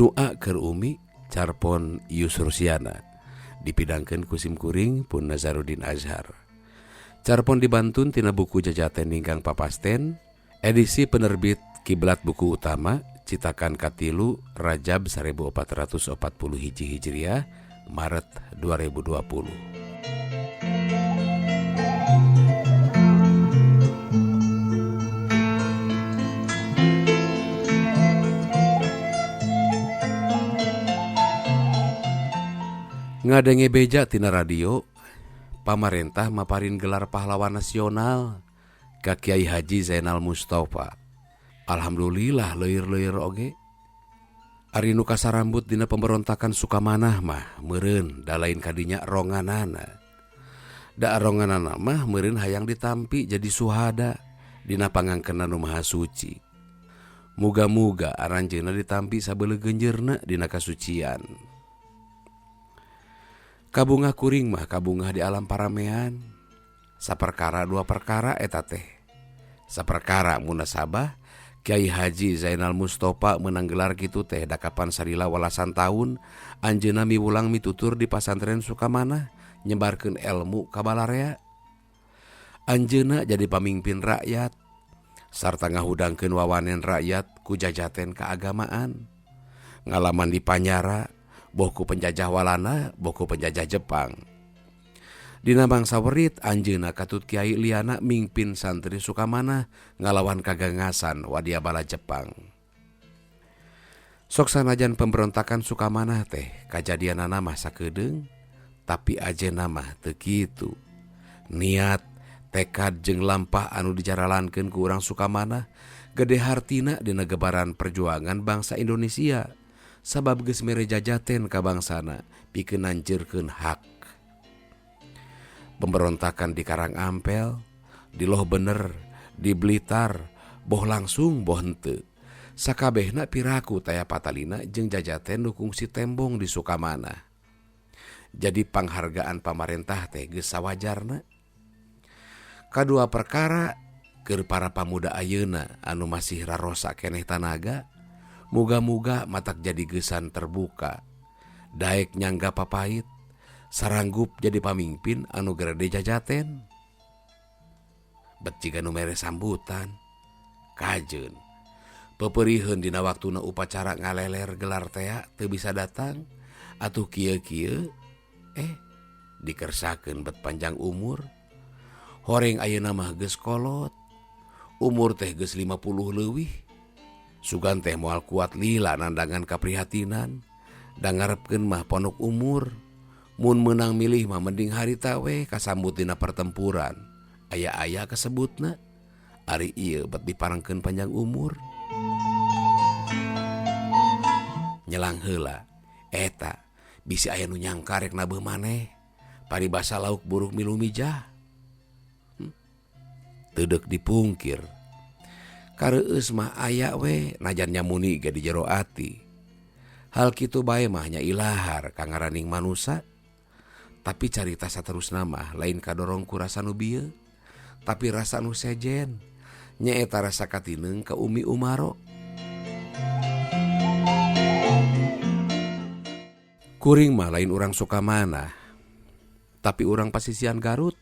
Doa keur Umi carpon Yus Rusiana dipidangkeun ku simkuring pun Nazaruddin Azhar. Carpon dibantun tina buku Jajaten Ninggang Papasten edisi penerbit Kiblat Buku Utama citakan katilu Rajab 1441 Hijriah Maret 2020. Ngadenge beja tina radio, pamarentah maparin gelar pahlawan nasional ka Kiai Haji Zainal Mustafa. Alhamdulillah leuir-leuir oge. Ari nu kasarambut dina pemberontakan Sukamanah mah meureun da lain kadinya ronganana. Da ronganana mah meureun hayang ditampi jadi suhada dina pangangkeunna nu maha suci. Muga-muga aranjeunna ditampi sabeuleuh genjeurna dina kasucian. Kabungah kuring mah kabungah di alam paramean. Saperkara dua perkara eta teh. Saperkara munasabah Kiai Haji Zainal Mustafa menang gelar kitu teh dakapan salila walasan tahun anjeunna miwulang mitutur di pasantren Sukamanah nyebarkeun elmu ka balarea. Anjeunna jadi pamimpin rakyat sarta ngahudangkeun wawanen rakyat ku jajaten keagamaan. Ngalaman di panyara boh ku penjajah Walanda, boh ku penjajah Jepang. Dina mangsa werit anjeunna katut kiai liana mingpin santri Sukamanah ngalawan kagangasan wadyabala Jepang. Sok sanajan pemberontakan Sukamanah teh kajadianana mah sakedeung, tapi ajenna mah teu kitu. Niat, tekad jeung lampah anu dijaralankeun ku urang Sukamanah gede hartina dina gebaran perjuangan bangsa Indonesia. Sabab geus mere jajaten ka bangsana pikeun nanjeurkeun hak. Pemberontakan di Karang Ampel, di Loh Bener, di Blitar, boh langsung boh henteu. Sakabehna piraku taya patalina jeung jajaten nu kungsi tembong di Sukamanah. Jadi panghargaan pamarentah teh geus sawajarna. Kadua perkara keur para pamuda ayeuna anu masih rarosa keneh tanaga, muga-muga matak jadi gesan terbuka. Daek nyangga papait, saranggup jadi pamimpin anu gerede jajaten. Bet jiga nu mere sambutan, kajeun. Peperiheun dina waktuna upacara ngaleler gelar tea teu bisa datang, atuh kieu-kieu dikersakeun bet panjang umur. Horeng ayeuna mah geus kolot. Umur teh geus 50 leuwih. Sugan teh moal kuat lila nandangan kaprihatinan. Da ngarepkeun mah ponok umur. Mun meunang milih mah mending harita we kasambut dina pertempuran. Aya-aya kasebutna. Ari ieu bet diparengkeun panjang umur. Nyelang heula eta bisi aya nu nyangka rek nabeuh maneh. Paribasa lauk buruk milu mijah. Teu deuk dipungkir. Kareueus mah aya we najan nyamuni ge di jero ati. Hal kitu bae mah nya ilahar kangaraning manusa. Tapi carita saterusna mah lain kadorong ku rasa nu bieu, tapi rasa nu sejen. Nyaeta rasa katineung ka Umi Umaro. Kuring mah lain urang Sukamanah, tapi urang pasisian Garut.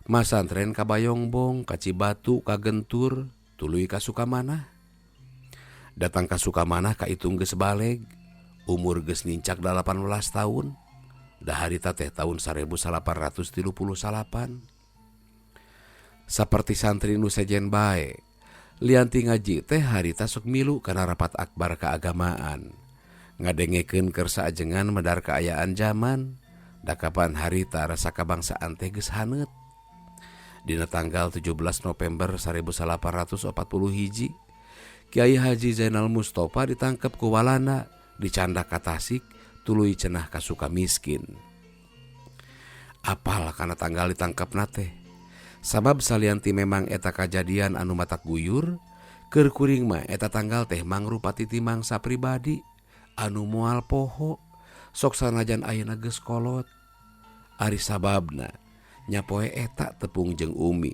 Masantren ka Bayongbong, ka Cibatu, ka Gentur, tuluy ka Sukamanah. Datang ka Sukamanah kaitung geus baleg, umur geus nincak 18 tahun. Da harita teh tahun 1839. Saperti santri nu sejen bae, lianti ngaji teh harita sok milu kana rapat akbar keagamaan. Ngadengekeun kersa ajengan medar kaayaan zaman, dakapan harita rasa kabangsaan teh geus haneut. Dina tanggal 17 November 1841, Kiai Haji Zainal Mustafa ditangkep ku Walanda, dicandak ka Tasik, tuluy cenah ka Sukamiskin. Apal kana tanggal ditangkepna teh? Sabab salianti memang eta kajadian anu matak guyur, keur kuring mah eta tanggal teh mangrupa titi mangsa pribadi anu moal poho, sok sanajan ayeuna geus kolot. Ari sababna nya poe eta tepung jeung Umi.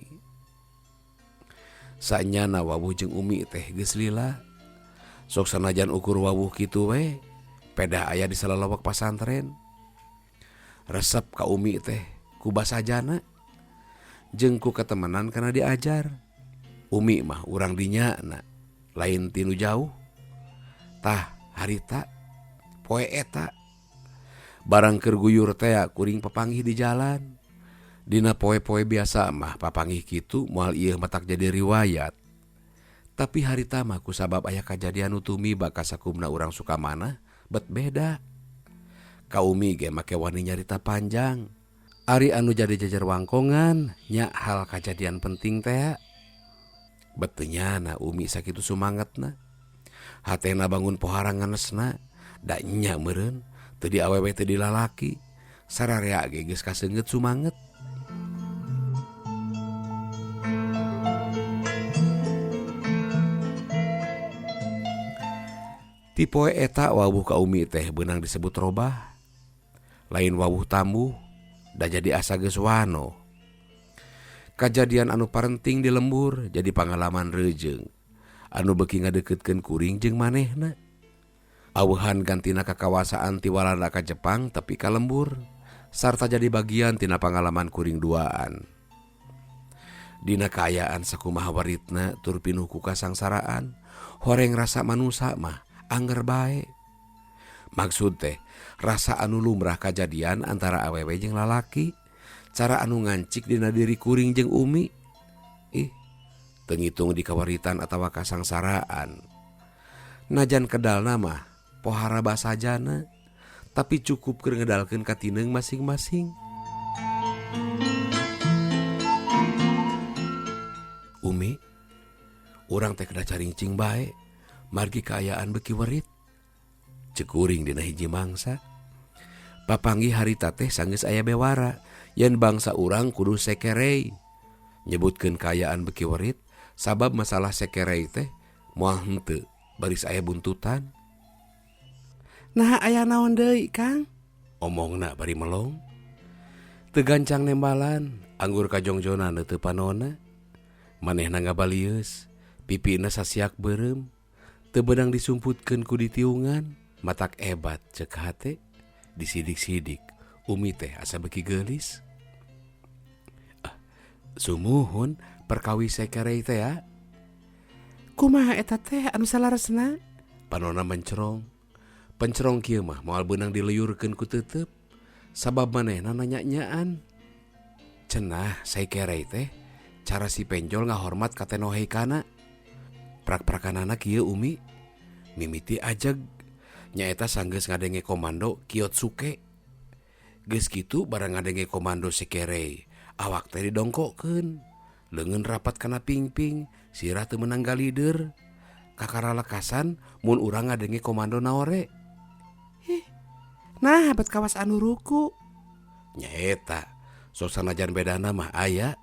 Sanyana wawuh jeung Umi teh geus lila. Sok sanajan ukur wawuh kitu we, pedah aya di salalawak pasantren. Resep ka Umi teh ku basajana jeung ku ketemenan kana diajar. Umi mah urang dinya na, lain tinu jauh. Tah harita poe eta barang keur guyur teh kuring papanggih di jalan. Dina poe-poe biasa mah papanggih kitu moal ieu matak jadi riwayat. Tapi harita mah kusabab aya kajadian nu tumiba ka sakumna urang Sukamanah bet beda. Ka Umi ge make wani nyarita panjang. Ari anu jadi jajar wangkongan nya hal kajadian penting teh. Bet teu nyana Umi sakitu sumangetna. Hatena bangun pohara nganesna, da nya meureun teu di awewe teu di lalaki. Sararea ge geus kaseungeut sumanget. Ti poe eta wawuh ka Umi teh beunang disebut robah. Lain wawuh tamu, da jadi asa geus wano. Kajadian anu parenting di lembur jadi pangalaman reujeung anu beuki ngadeuketkeun kuring jeung manehna. Aweuhan gantina kakawasaan ti Walanda ka Jepang tepi ka lembur sarta jadi bagian tina pangalaman kuring duaan. Dina kaayaan sakumaha waritna tur pinuh ku kasangsaraan, horeng rasa manusa mah angger bae. Maksud teh rasa anu lumrah kajadian antara awewe jeung lalaki, cara anu ngancik dina diri kuring jeung Umi. Ih, teu ngitung di kawaritan atawa kasangsaraan. Najan kedalna mah pohara basajana, tapi cukup keur ngedalkeun katineung masing-masing. Umi, urang teh kedah carincing bae, margi kaayaan beuki werit. Ceuk kuring dina hiji mangsa. Papanggih harita teh sanggeus aya bewara yen bangsa urang kudu sekerei. Nyebutkeun kaayaan beuki werit sabab masalah sekerei teh moal henteu baris aya buntutan. Nah aya naon deui, Kang? Omongna bari melong. Teu gancang nembalan, anggur kajongjonan teu panona. Manehna ngabalieus, pipina sasiak beureum, teu beunang disumputkeun ku ditiungan. Matak ebat cek hate, disidik-sidik, Umi teh asa beuki geulis. Ah, sumuhun perkawi sekerei teh ya. Kumaha eta teh anu salaresna? Panona mencerong. Pencerong kieu mah moal beunang dileyurkeun ku teuteub, sabab manehna nanya-nyaan. Cenah sekerei teh cara si penjol ngahormat ka tenoheikana. Prak-prakanana kieu Umi, mimiti ajeg. Nyaeta sanggeus ngadenge komando Kiyotsuke. Geus kitu barang ngadenge komando sekerei, awak teh didongkokeun. Leungeun rapat kana pingping, sirah teu meunang galider. Kakara lekasan mun urang ngadenge komando naore. Hih, nah bet kawas anu ruku. Nyaeta, sok sanajan bedana mah aya.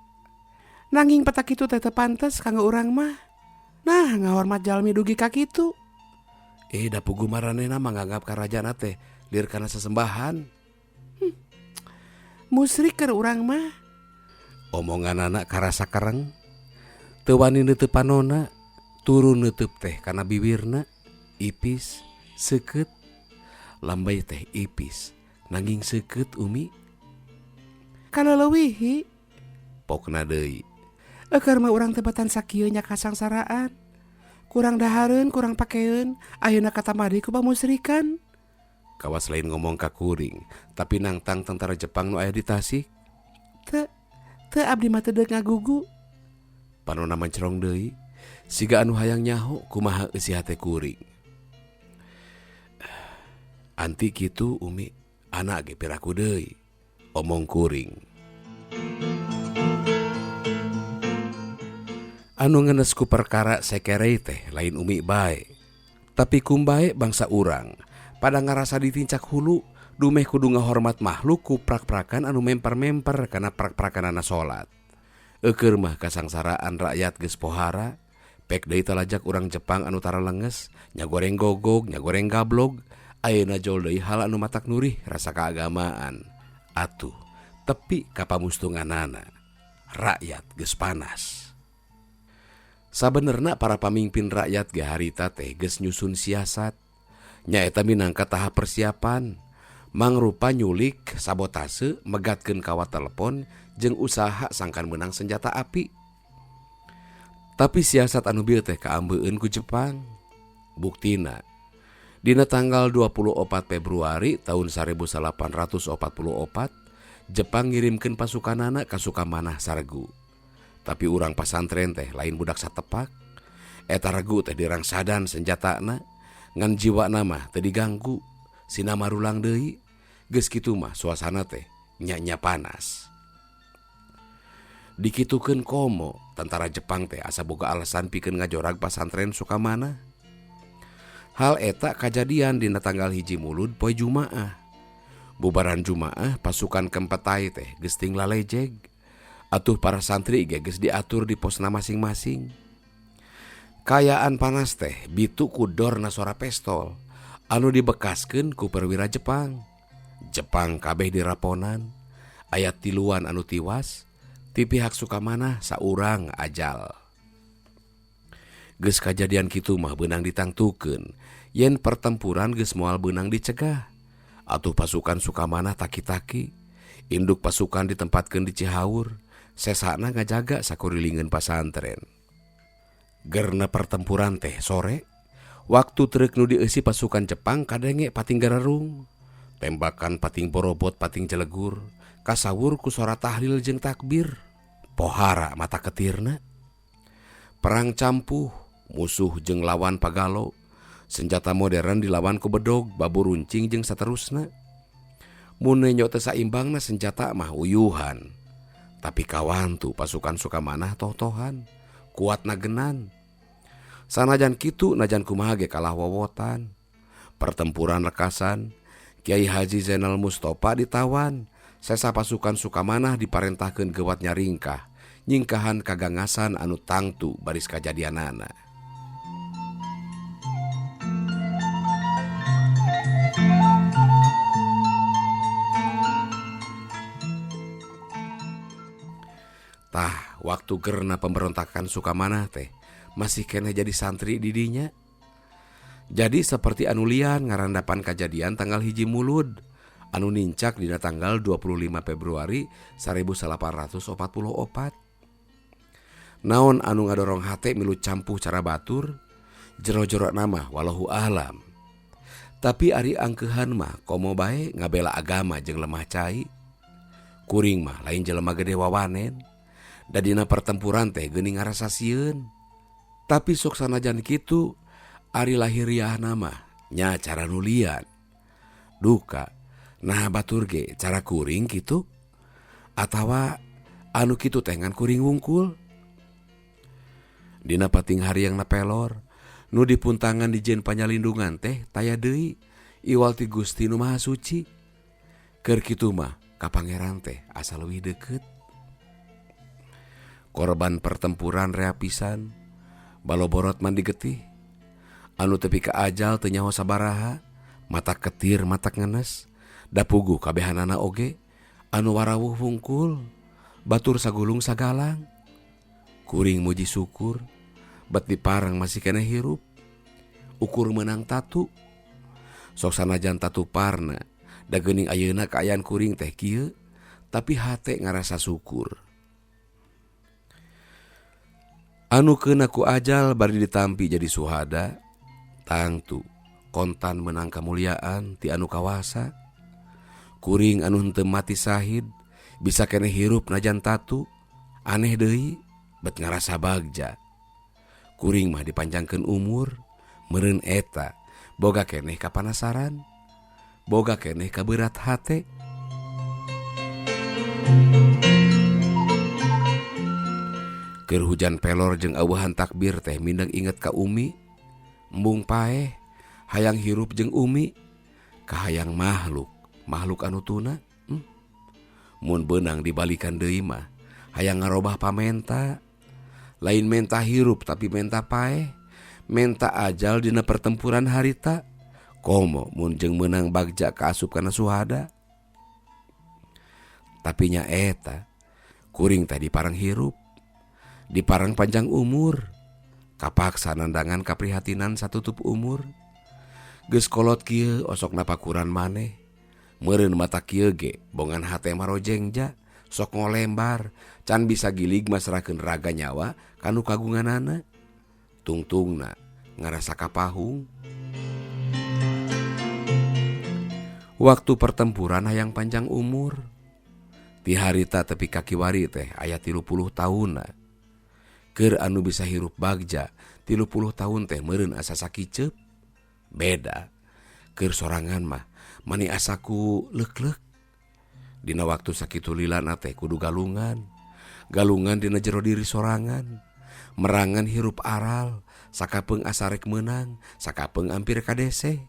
Nanging petak kitu teh teu pantes kanggo urang mah. Nah, ngahormat jalmi dugi ka kitu. Da puguh maranehna mah nganggap karajaan teh lir kana sesembahan. Musrik keur urang mah. Omonganana karasa kereng. Teu wani neuteub panona, turun neuteub teh kana biwirna, ipis, seukeut. Lambey teh ipis, nanging seukeut Umi. Kaleleuwihi pokna deui. Eukeur mah urang teh batan sakieu nya kasangsaraan. Kurang dahareun, kurang pakeun, ayeuna katambah deui ku pamusrikan. Kawas lain ngomong ka kuring, tapi nangtang tentara Jepang nu aya di Tasik. Teu, teu abdi mah teu deuk ngagugu. Panona mencerong deui, siga anu hayang nyaho kumaha eusi hate kuring. Anti kitu Umi, anak ge piraku deui, omong kuring. Anu ngenes ku perkara sekerei teh lain Umi bae, tapi kumbae bangsa urang pada ngarasa ditincak hulu dumeh kudu ngahormat makhluk ku prak-prakan anu memper-memper kana prak-prakanana salat. Eukeur mah kasangsaraan rakyat geus pohara, pek deui talajak urang Jepang anu tara lenges, nya goreng gogog, nya goreng gablog, ayeuna jol deui hal anu matak nurih rasa keagamaan. Atuh tepi ka pamustunganana, rakyat geus panas. Sabenerna para pamimpin rakyat ge harita teh geus nyusun siasat. Nyaeta minangka tahap persiapan. Mangrupa nyulik, sabotase, megatkeun kawat telepon jeung usaha sangkan meunang senjata api. Tapi siasat anu bieu teh kaambeueun ku Jepang. Buktina dina tanggal 24 Februari tahun 1844 Jepang ngirimkeun pasukanana ka Sukamanah saregu. Tapi urang pasantren teh lain budak satepak. Eta regu teh dirangsadan senjatana ngan jiwana mah teu diganggu. Sina marulang deui. Geus kitu mah suasana teh nya-nya panas. Dikitukeun komo tentara Jepang teh asa boga alasan pikeun ngajorag pasantren Sukamanah. Hal eta kajadian dina tanggal 1 Mulud poe Jumaah. Bubaran Jumaah pasukan Kempetai teh geus ting lalejeg. Atuh para santri ge geus diatur di posna masing-masing. Kayaan panas teh bitu ku dorna sora pestol anu dibekaskeun ku perwira Jepang. Jepang kabeh diraponan, aya tiluan anu tiwas, ti pihak Sukamanah saurang ajal. Geus kajadian kitu mah beunang ditangtukeun yen pertempuran geus moal beunang dicegah. Atuh pasukan Sukamanah taki-taki, induk pasukan ditempatkeun di Cihaur. Sesana ngajaga sakurilingeun pasantren. Gerna pertempuran teh sore, waktu truk nu dieusi pasukan Jepang kadenge pating gararung. Tembakan pating borobot pating jelegur, kasawur ku sora tahlil jeung takbir. Pohara mata ketirna. Perang campuh, musuh jeung lawan pagalo, senjata modern dilawan ku bedog, babu runcing jeung saterusna. Mun nenyo teu saimbangna senjata mah uyuhan. Tapi kawantu pasukan Sukamanah toh-tohan, kuat nagenan. Sanajan kitu najan kumaha ge kalah wowotan. Pertempuran lekasan, Kiai Haji Zainal Mustafa ditawan, sesa pasukan Sukamanah diparentahkeun geuwat nyaringkah, nyingkahan kagangasan anu tangtu baris kajadianana. Tah, waktu gerna pemberontakan Sukamanah teh masih keneh jadi santri didinya. Jadi seperti anu lian ngarandapan kajadian tanggal 1 Mulud anu nincak dina tanggal 25 Februari 1844. Naon anu ngadorong hate milu campuh cara batur, jero-jero nama walahu alam. Tapi ari angkeuhan mah komo bae ngabela agama jeung lemah cai. Kuring mah lain jelema gede wawanen. Da dina pertempuran teh geuning ngarasa sieun. Tapi sok sanajan kitu ari lahiriahna mah nya cara nulian. Duka nah batur ge cara kuring kitu atawa anu kitu teh ngan kuring wungkul. Dina pating hariang na pelor nu dipuntangan dijieun panyalindungan teh taya deui iwal ti Gusti nu Maha Suci. Keur kitu mah ka pangeran teh asa leuwih deukeut. Korban pertempuran rea pisan, baloborot mandi getih, anu tepi ka ajal teu nyaho sabaraha, mata ketir mata ngenes, dapuguh kabehanana oge, anu warawuh wungkul, batur sagulung sagalang. Kuring muji syukur, bet diparang masih keneh hirup, ukur menang tatu. Sok sanajan tatu parna, da geuning ayeuna kaayaan kuring teh kieu, tapi hate ngarasa syukur. Anu keuna ku ajal bari ditampi jadi suhada, tangtu kontan menang kamuliaan ti anu kawasa. Kuring anu henteu mati sahid bisa keneh hirup najan tatu, aneh deui bet ngarasa bagja. Kuring mah dipanjangkeun umur, meureun eta boga keneh kapanasaran, boga keneh kaberat hate. Keur hujan pelor jeung aweuhan takbir teh mindeng inget ka Umi, embung paeh hayang hirup jeung Umi, kahayang makhluk, makhluk anu tuna. Mun beunang dibalikan deui mah hayang ngarobah pamenta, lain menta hirup tapi menta paeh, menta ajal dina pertempuran harita. Komo mun jeung meunang bagja kaasup kana suhada. Tapi nya eta kuring teh diparang hirup, diparang panjang umur. Kapaksa nandangan kaprihatinan satutup umur. Geus kolot kieu osok napakuran maneh. Meureun mata kieu ge bongan hate marojengja sok ngolembar can bisa gilig masrahkeun raga nyawa kanu kagunganana. Tungtungna ngarasa kapahung. Waktu pertempuran hayang panjang umur. Ti harita tepi ka kiwari teh aya 30 taunna. Keur anu bisa hirup bagja 30 tahun teh meureun asa sakiceup. Beda. Keur sorangan mah mani asaku leuk-leuk. Dina waktu sakitu lilana teh kudu galungan. Galungan dina jero diri sorangan. Merangan hirup aral, sakapeung asa rek meunang, sakapeung ampir kadese.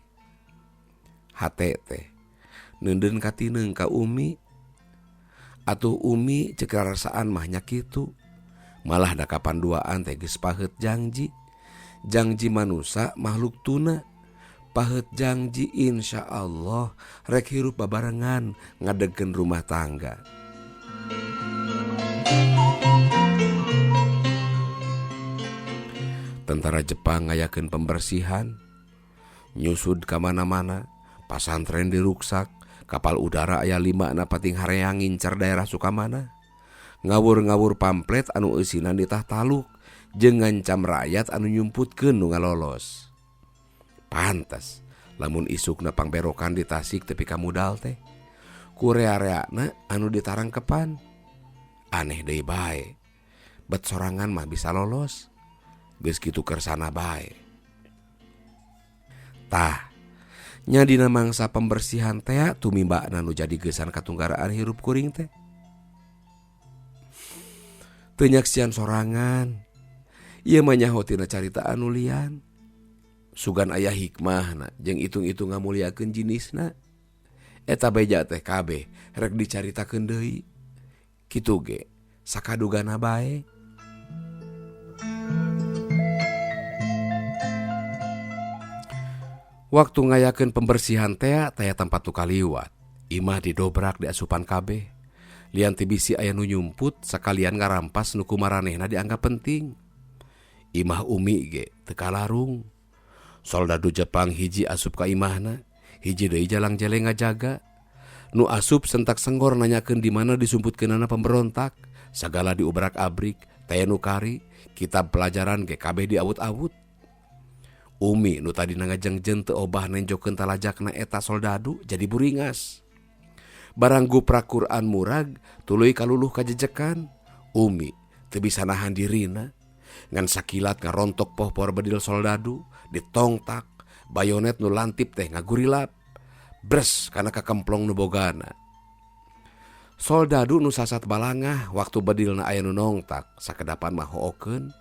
Hate teh neundeun katineung ka Umi. Atuh Umi ceuk rarasaan mah nya kitu. Malah da kapan duaan teh geus paheut jangji. Jangji manusa makhluk tuna. Paheut jangji insya Allah rek hirup babarengan ngadegkeun rumah tangga. Tentara Jepang ngayakeun pembersihan, nyusud ka mana-mana, pasantren diruksak, kapal udara aya 5 na pating hareang ngincar daerah Sukamana. Ngawur-ngawur pamflet anu eusinan ditah taluk jeung ngancam rakyat anu nyumputkeun nu ngalolos. Pantes lamun isukna pangberokan di Tasik tepi ka mudal teh. Ku rea-reana anu ditarangkepan. Aneh deui bae. Bet sorangan mah bisa lolos. Geus kitu kersana bae. Tah, nya dina mangsa pembersihan tea tumimbana nu jadi geusan katunggaraan hirup kuring teh. Teu nyaksian sorangan. Ieu mah nyaho tina carita anu lian. Sugan aya hikmahna jeung itung-itung ngamuliakeun jinisna. Eta beja teh kabeh rek dicaritakeun deui. Kitu ge sakadugana bae. Waktu ngayakeun pembersihan tea taya tempat tu kaliwat. Imah didobrak di asupan kabeh. Lian ti bisi aya nu nyumput sakalian ngarampas nu kumaranehna dianggap penting. Imah Umi ge teu kalarung. Soldadu Jepang hiji asup ka imahna, hiji deui jalang jeleng ngajaga. Nu asup sentak senggor nanyakeun di mana disumputkeunana pemberontak. Sagala diubrak-abrik, taya nu kari, kitab pelajaran ge kabeh diawut-awut. Umi nu tadina ngajengjen teu obah nenjokeun talajakna eta soldadu jadi buringas. Barang guprak Quran murag tuluy kaluluh kajejekan. Umi teu bisa nahan dirina. Ngan sakilat ngarontok pohpor bedil soldadu, ditongtak, bayonet nu lantip teh ngagurilap. Bres kana kakemplong nu bogana. Soldadu nu sasat balangah waktu bedilna aya nu nongtak, sakedapan mah hookeun.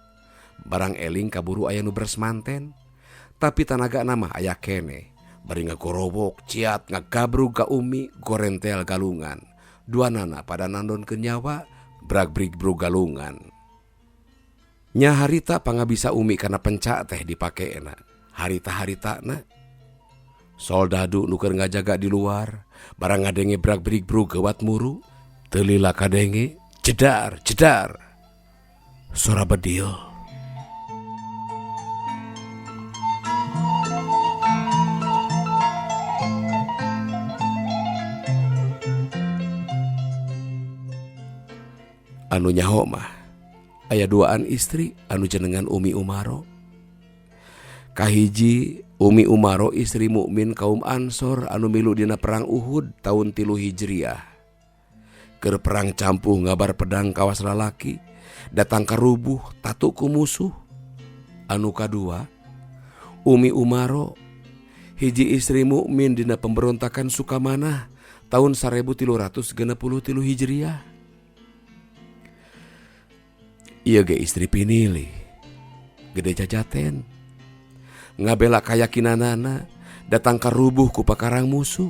Barang eling kaburu aya nu bres manten. Tapi tanaga nama aya kene, bari ngagorowok, ciat, ngagabrug ka Umi, gorentel galungan. Dua nana pada nandonkeun nyawa, brag-brig-brug galungan. Nya harita pangabisa Umi kana pencak teh dipakeena. Harita-haritana. Soldadu nu keur ngajaga di luar, barang ngadenge brag-brig-brug geuwat muru, teu lila kadenge, jedar, jedar. Sora bedil. Anu nyaho mah aya duaan istri anu jenengan Umi Umaro. Kahiji Umi Umaro istri mukmin kaum Ansor anu milu dina perang Uhud tahun 3 Hijriah. Keur perang campuh ngabar pedang kawas lalaki, datang karubuh tatu ku musuh. Anu kadua Umi Umaro hiji istri mukmin dina pemberontakan Sukamanah tahun 1363 Hijriah. Ieu ge istri pinilih, gede jajaten, ngabela kayakinanana, datang karubuh ku pakarang musuh.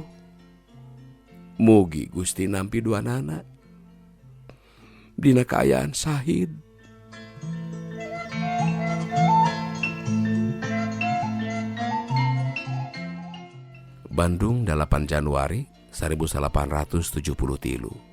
Mugi Gusti nampi duanana dina kaayaan sahid. Bandung 8 Januari 1873.